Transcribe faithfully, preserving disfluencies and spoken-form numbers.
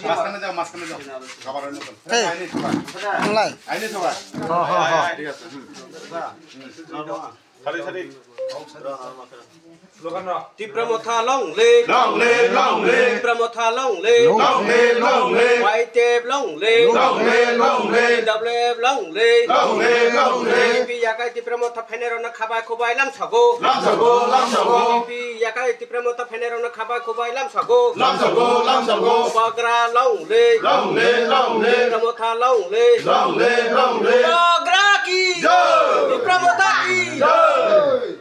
Maskane jao, maskane jao. Gabar hoi nukon. Hey. Aini thobar. Aini thobar. Ho, ho, ho. Thik ase. Sari, sari. Tipra Motha long live. Long live, long live. Tipra Motha long live. Long live, long live. Y T F long live. Long live, long live. T W F long live. Long live, long live. B J P yakai Tipra Motha phainairokno khabai khubai lamsago. Lamsago, lamsago. B J P yakai Tipra Motha phainairokno khabai khubai lamsago. Lamsago, lamsago. Bubagra long live. Long live, long live. Tipra Motha long live. Long live, long live. Bubagra ki. Jai. Tipra Motha ki. Jai.